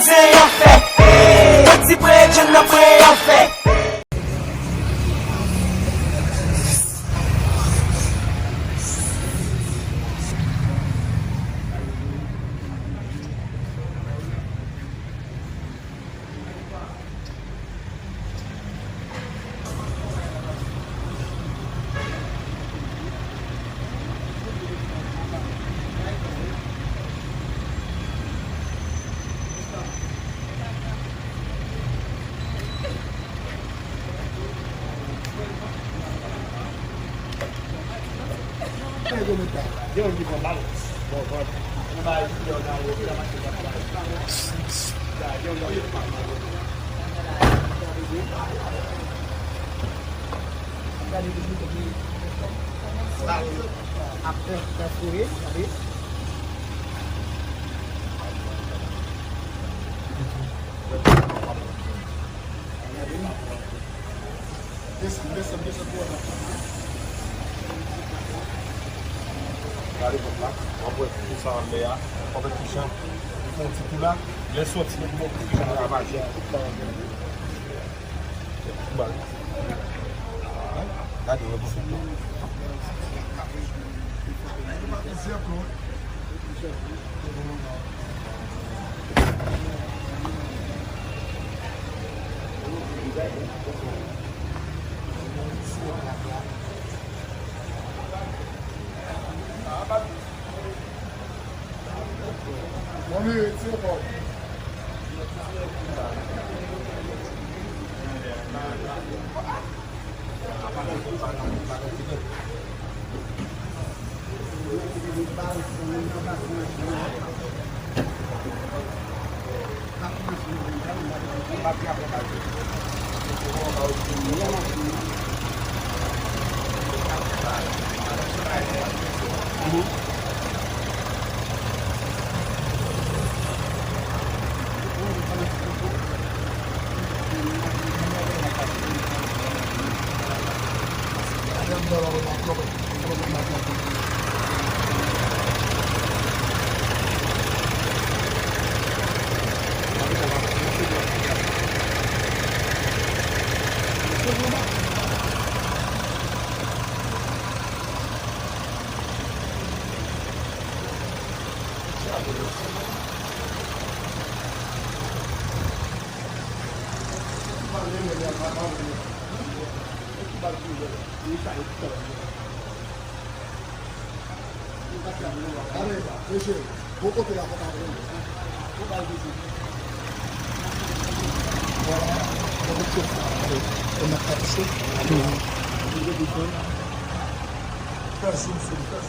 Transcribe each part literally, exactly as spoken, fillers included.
Se yon fè. Soti pre John nan pre yon fè. Gade kòb la, w ap wè tou sa anlè a, w ap wè kijan li fè yon ti kou la, lè l soti, li fè yon kou kijan l ravaje. Kou bal. Gade, w ap wè.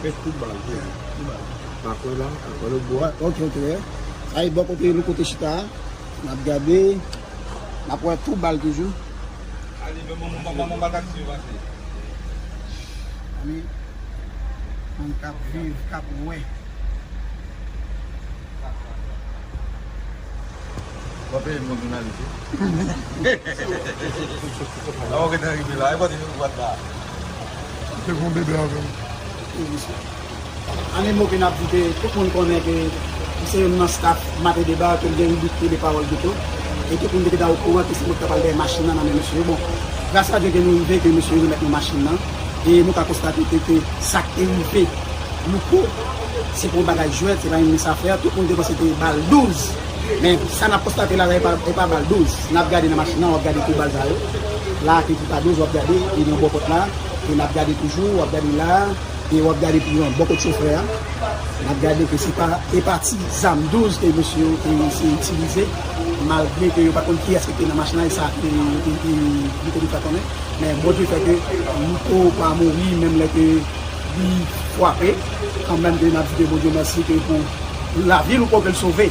Fè tout bal, tout bal. Apre la, apre le bwa. Ok, ok. Sa e bò kote nou kote chita a. N ap gade. N ap wè tout bal toujou. Wi. Moun k ap viv, k ap wè. W ap peye m kon jounalis wi. Lè w gentan rive la, e kote nou pral la? Te gon bebe avè m. An yon mo ke n ap di ke tout moun konnen ke m se youn nan staff Maten Deba, ke m gen ribrik Tele Pawòl Geto. E tout moun te gentan okouran ke se mwen ki t ap al dèyè machin nan nan men mesye yo. Bon, gras a Dye ke nou rive, ke mesye yo remèt nou machin nan. E nou ka konstate ke, ke sa k te rive Louko, se pa yon bagay jwèt, se pa yon minis afè. Tout moun te panse te bal douz. Men sa n ap konstate la, e pa, e pa bal douz. N ap gade nan machin nan, w ap gade tou bal sa yo. La, ke ti pa douz, w ap gade, e nan bò pòt la. E n ap gade toujou, w ap gade la. E w ap gade pi lwen, bò kot chofè a. N ap gade ke se pa, e pa ti zam douz ke mesye yo te eseye itilize. Malgre ke yo pa t konn kiyès ki te nan machin nan, e sa ke yo te, te, yo te fè konnen. Men Bondye fè ke Louko pa mouri, menm lè ke li frape, kanmenm ke n ap di ke Bondye mèsi ke pou lavi Louko ke l sove.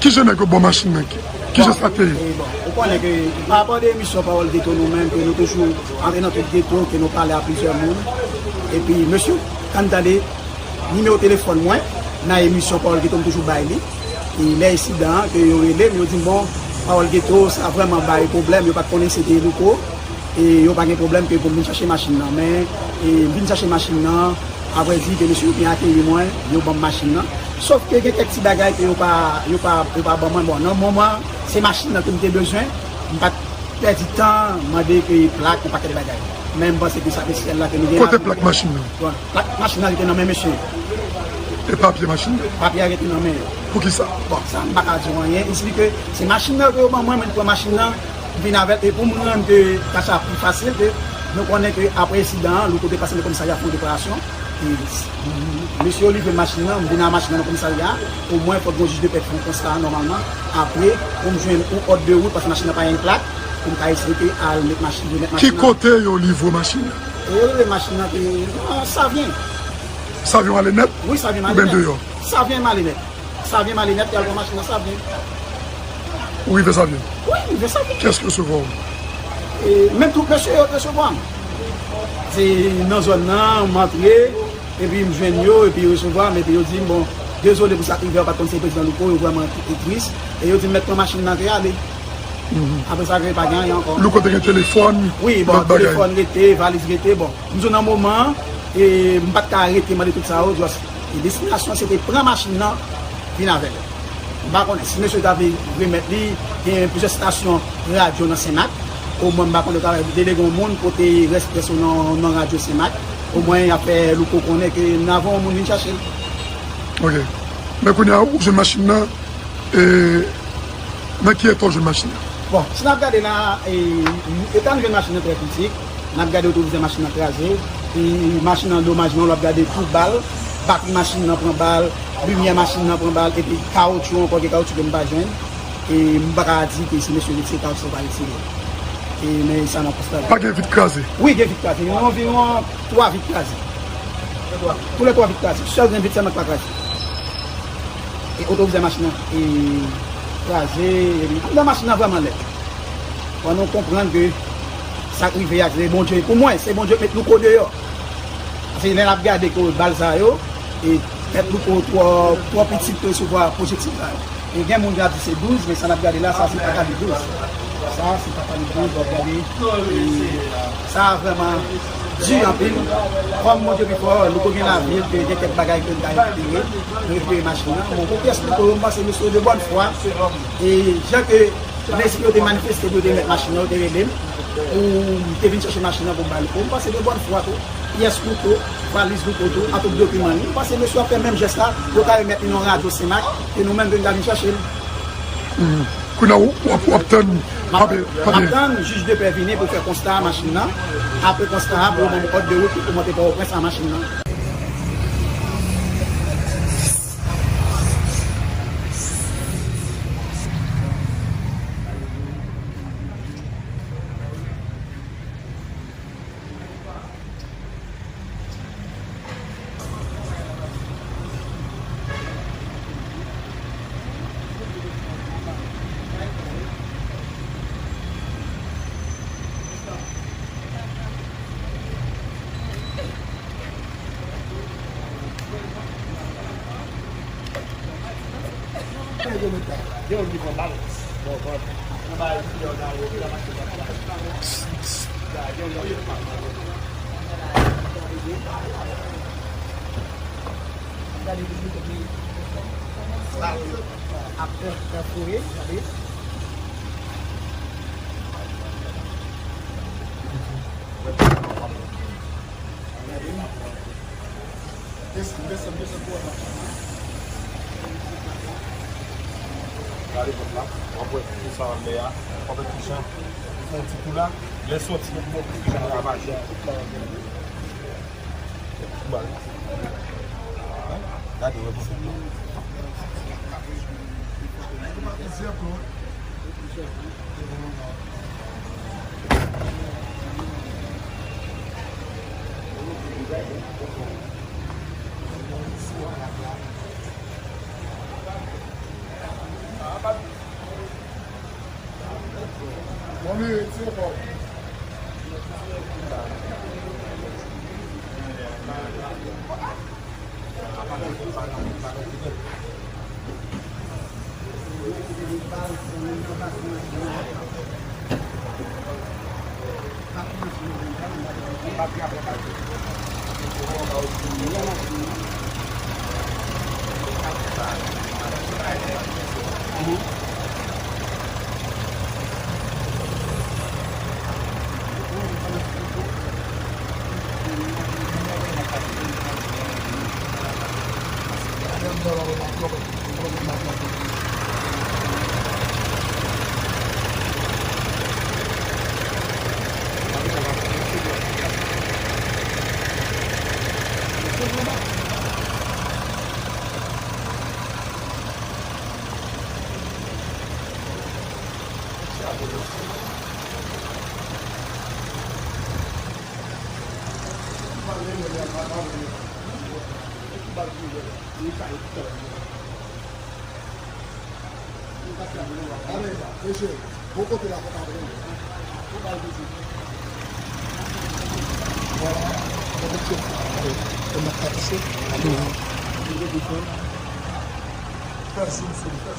Kijan nèg yo ba w machin nan? Ki, kijan sa te ye? E bon, ou konnen ke pa rapò de emisyon Pawòl Geto nou menm, ke nou toujou antre nan tout geto, ke nou pale a plizyè moun. Epi, mesye, kan n tande nimewo telefòn mwen, nan emisyon Pawòl Geto, m toujou bay li. E lè ensidan an, ke yo rele m, yo di m, bon, Pawòl Geto, sa vrèman bay pwoblèm, yo pa t konnen se te Louko. E yo pa gen pwoblèm ke pou m vin chache machin nan. Men, e m vin chache machin nan, Apre di ke mesye yo byen akeyi mwen, yo ban m machin nan. Sof ke gen kèk ti bagay ke yo pa, yo pa, yo pa ban mwen. Bon, nan moman, se machin nan ke m te bezwen. M pa t pèdi tan mande ke plak, yon pakèt bagay. Men m panse ke sa se syèl la ke nou gen. Kote plak machin nan? Bon, plak machin nan rete nan men mesye yo. E papye machin nan? Papye a rete nan men yo. Poukisa? Bon, sa m pa ka di w anyen. Eksplike, se machin nan ke yo ban mwen, mwen pran machin nan, m vin avè l. E pou m rann ke tach la pi fasil, ke nou konnen ke apre ensidan an, Louko te pase nan komisarya fè yon deklarasyon. E mesye yo livre m machin nan, m vin ak machin nan nan komisarya. Omwen, fòk gon jij de pè fè yon konsta nòmalman. Apre, pou m jwenn yon òd de wout, paske machin nan pa gen plak, pou m ka eseye ke al met machin, remèt machin nan. Ki kote yo livre machin nan? E yo livre machin nan ke, ah, Savyen. Savyen ale nèt? Wi, Savyen ale nèt. Oubyen deyò? Savyen ale nèt. Savyen ale nèt, y al pran machin nan Savyen. Ou rive Savyen? Wi, m rive Savyen. Kiyès ki resevwa w? E menm tout mesye yo te resevwa m. Se nan zòn nan, m antre, epi m jwenn yo, epi yo resevwa m, epi yo di m, bon, dezole pou sa k rive a, yo pa t konn se prezidan Louko, yo vrèman tris. E yo di m mèt pran machin nan, te ale. Apre sa, ke pa gen anyen ankò. Louko te gen telefòn, wi, bon, lòt bagay. Telefòn rete, valiz rete, bon. M di w nan moman an, e m pa t ka rete mande tout sa yo, just, e destinasyon se te pran machin nan, vin avè l. M pa konnen si mesye ta vle remèt li, gen plizyè estasyon radyo nan Senmak. Omwen, m pa konnen, yo ta delege yon moun pote rès pyès yo nan, nan radyo Senmak. Omwen, y ap fè Louko konnen ke n avè yon moun vin chache l. Ok. Men kounye a, ou jwenn machin nan, e nan ki eta w jwenn machin nan? Bon, si n ap gade la, e, eta n jwenn machin nan trè kritik. N ap gade otovizè machin nan kraze. E machin nan domaj, men w ap gade tout bal. Batri machin nan pran bal. Limyè machin nan pran bal. Epi kawotchou ankò, gen kawotchou ke m pa jwenn. E m pa ka di ke si mesye retire kawotchou, pa retire. E men sa n ap konstate. Pa gen vit kraze? Wi, gen vit kraze. Gen anviwon twa vit kraze. Tou lè twa vit kraze. Sèl grenn vit sèlman k pa kraze. E otovizè machin nan, e, kraze, epi anndan machin nan vrèman lèd. Fò nou konprann ke sa k rive a, se Bondye. Pou mwen, se Bondye k met Louko deyò. Paske lè n ap gade ke bal sa yo, e tèt Louko twò, twò piti pou resevwa pwojektil sa yo. E gen moun ki ap di se douz, men sa n ap gade la, sa se pa kalib douz. Sa se pa kalib douz, w ap gade, e, sa vrèman di anpil. Kòm Bondye pi fò, Louko gen lavi l, ke gen kèk bagay ke l ta rekipere, nou rekipere machin nan. Bon, pou pyès Louko yo, m panse mesye yo de bòn fwa. E jan ke lespri yo te manifeste pou yo te remèt machin nan, yo te rele m. Pou m te vin chèche machin nan pou m bay Louko. M panse de bòn fwa tou. Pyès Louko, valiz Louko tou, ak tout dokiman li. M panse mesye yo ap fè menm jès la, pou yo ka remèt li nan radyo Senmak, e nou menm tou nou ta vin chèche l. Kounye a, w ap, w ap tann papye, papye. M ap tann jij de pè vini pou fè konsta a machin nan. Apre konsta a, pou yo ban m òd de wout pou monte Pòtoprens a machin nan. Gade pòt la, w ap wè tou sa anlè a, w ap wè kijan li fè yon ti kou la, lè sòti, w ap wè kijan li ravaje. Gade, wè, bon.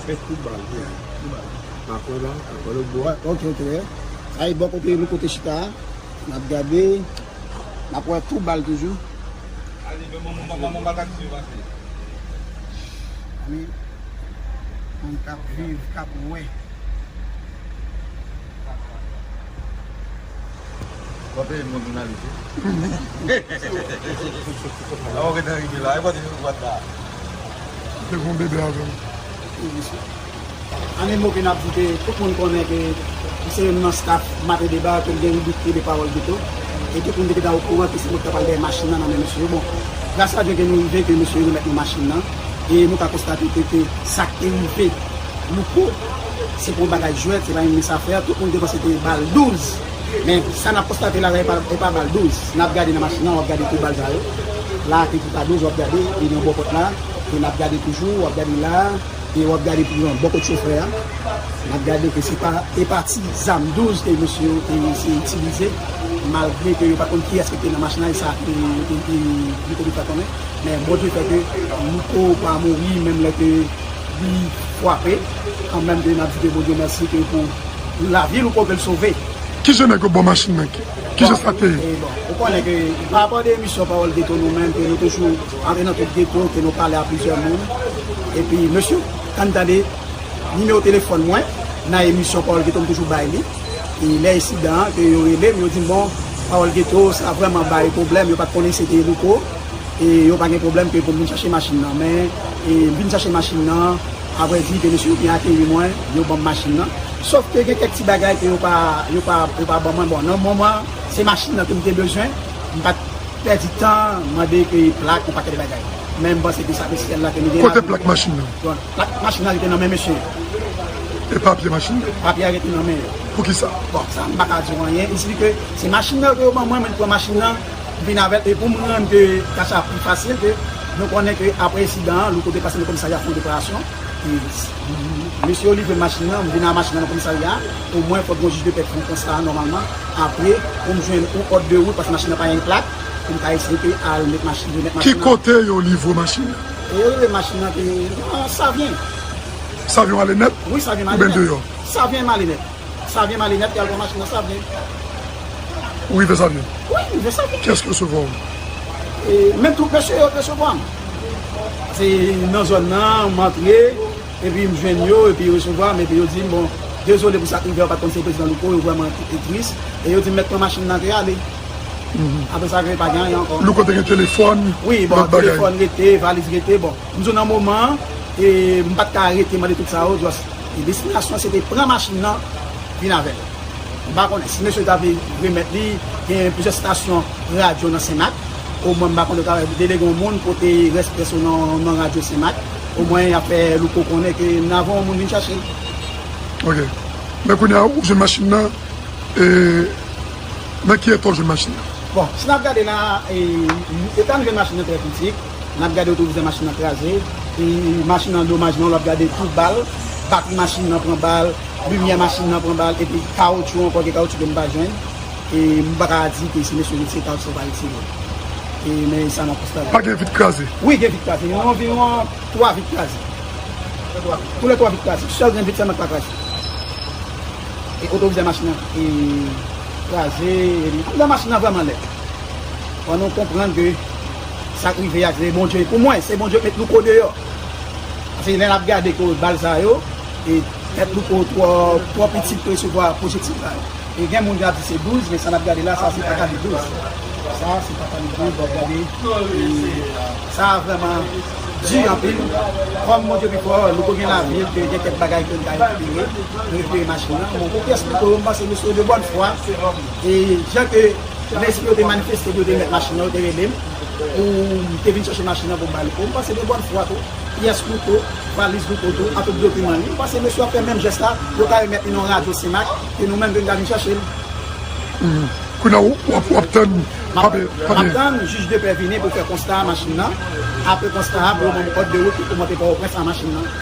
Fè tout bal, fè tout bal. Apre la, apre le bwa. Ok, ok. Ay, bò kote nou kote chita a. N ap gade. N ap wè tou bal toujou. Wi. Moun k ap viv, k ap wè. W ap peye moun jounalite. Avan w gentan rive la, e pote yon bwat la. Te gon bebe avè m. Wi, mesye. An yon mo ke n ap di ke tout moun konnen ke m se youn nan staff Maten Deba, ke m gen ribrik de pawòl geto. E tout moun te gentan okouran ke se mwen ki ta pral dèyè machin nan nan men mesye yo. Bon, gras a Dye ke nou rive, ke mesye yo remèt nou machin nan. E nou ka konstate ke, ke sa k te rive Louko, se pa yon bagay jwèt, se pa yon minis afè. Tout moun te panse te bal douz. Men sa n ap konstate la, e pa, e pa bal douz. N ap gade nan machin nan, w ap gade tou bal sa yo. La, te tou pa douz, w ap gade, e nan bò pòt la. E n ap gade toujou, w ap gade la. E w ap gade pi lwen, bò kot chofè a, n ap gade ke se pa, e pa ti zam douz ke mesye yo te eseye itilize, malgre ke yo pa t konn kiyès ki te nan machin nan, e sa, e, e, e, Louko te fè konnen. Men Bondye fè ke Louko pa mouri, menm lè ke li frape, kanmenm ke n ap di ke Bondye mèsi ke pou lavi Louko ke l sove. Kijan nèg yo ba w machin nan? Ki, kijan sa te ye? E bon, ou konnen ke pa rapò de emisyon Pawòl Geto nou menm, ke nou toujou antre nan tout geto, ke nou pale a plizyè moun. Epi, mesye, kan n tande nimewo telefòn mwen, nan emisyon Pawòl Geto, m toujou bay li. E lè ensidan an, ke yo rele m, yo di m, bon, Pawòl Geto, sa vrèman bay pwoblèm, yo pa t konnen se te Louko. E yo pa gen pwoblèm ke pou m vin chache machin nan. Men, e, m vin chache machin nan, apre di ke mesye yo byen akeyi mwen, yo ban m machin nan. Sòf ke gen kèk ti bagay ke yo pa, yo pa, yo pa ban mwen. Bon, nan moman, se machin nan ke m te bezwen. M pa t pèdi tan, mande ke plak, yon pakèt bagay. Men m panse ke sa ke syèl la ke nou gen. Kote plak machin nan? Bon, plak machin nan rete nan men mesye. E papye machin nan? Papye a rete nan men yo. Poukisa? Bon, sa m pa ka di w anyen. Li di ke se machin nan ke yo ban mwen, men pran machin nan. Vin avè l, e pou m rann ke tach la pi fasil, ke nou konnen ke apre ensidan an, Louko te pase nan komisarya fè yon deklarasyon. E mesye yo livre m machin nan, m vin ak machin nan nan komisarya. Omwen, fòk gon jij de pè fè yon konsta nòmalman. Apre, pou m jwenn yon òd de wout, paske machin nan pa gen plak, pou m ka eseye ke al met machin, remèt machin nan. Ki kote yo livre machin nan? E yo livre machin nan te nan Savyen. Savyen ale nèt? Wi, Savyen ale nèt. Oubyen deyò? Savyen ale nèt. Savyen ale nèt, y al pran machin nan Savyen. Ou rive Savyen? Wi, m rive Savyen. Kiyès ki resevwa w? E, menm tout mesye yo t resevwa m. Se nan zòn nan, m antre, epi m jwenn yo, epi yo resevwa m, epi yo di m, bon, dezole pou sa k rive a, yo pa t konn se prezidan Louko, yo vrèman tris. E yo di m mèt pran machin nan te ale. Apre sa, ke pa gen anyen ankò. Louko te gen telefòn, wi, bon, lòt bagay. Telefòn rete, valiz rete, bon. M di w nan moman an, e, m pa t ka rete mande tout sa yo, just, e, destinasyon se te pran machin nan, vin avè l. M pa konnen si mesye ta vle remèt li, gen plizyè estasyon radyo nan Senmak. Omwen, m pa konnen, yo ta delege yon moun pote rès pyès yo nan, nan radyo Senmak. Omwen, y ap fè Louko konnen ke n ava yon moun vin chache l. Ok. Men kounye a, ou jwenn machin nan, e, nan ki eta w jwenn machin nan? Bon, si n ap gade la, e, eta n jwenn machin nan trè kritik. N ap gade otovizè machin nan kraze. E machin nan domaj nan, w ap gade tout bal. Batri machin nan pran bal. Limyè machin nan pran bal. Epi kawotchou ankò, gen kawotchou ke m pa jwenn. E m pa ka di ke si mesye retire kawotchou, pa retire. E men sa n ap konstate. Pa gen vit kraze? Wi, gen vit kraze. Gen anviwon twa vit kraze. Tou lè twa vit kraze. Sèl grenn vit sèlman k pa kraze. E otovizè machin nan, e, kraze, e anndan machin nan vrèman lèd. Fò nou konprann ke Sa k rive a, se Bondye. Pou mwen, se Bondye k met Louko deyò. Paske lè n ap gade ke bal sa yo, e tèt Louko twò, twò piti pou resevwa pwojektil sa yo. E gen moun k ap di se douz, men sa n ap gade la, sa se pa kalibre douz. Sa se pa kalibre douz, w ap gade. E sa vrèman di anpil. Kòm Bondye pi fò, Louko gen lavi l, ke gen kèk bagay ke l ka rekipere, rekipere machin nan. Bon, pou pyès Louko yo, m panse mesye yo de bòn fwa. E jan ke Lè yo te manifeste, yo te met machin nan, yo te rele m pou m te vin chèche machin nan pou m ba Louko. M panse de bòn fwa tou, pyès Louko, valiz Louko tou, ak tout dokiman li. M panse mesye yo ap fè menm jès la, yo ka remèt li nan radyo Senmak, ke nou menm ke n ka vin chèche l. Kounye a w ap, w ap tann M ap, papye, m ap tann jij de pè vini pou fè konsta a machin nan. Apre konsta a, pou yo ban m òd de wout pou monte Pòtoprens a machin nan.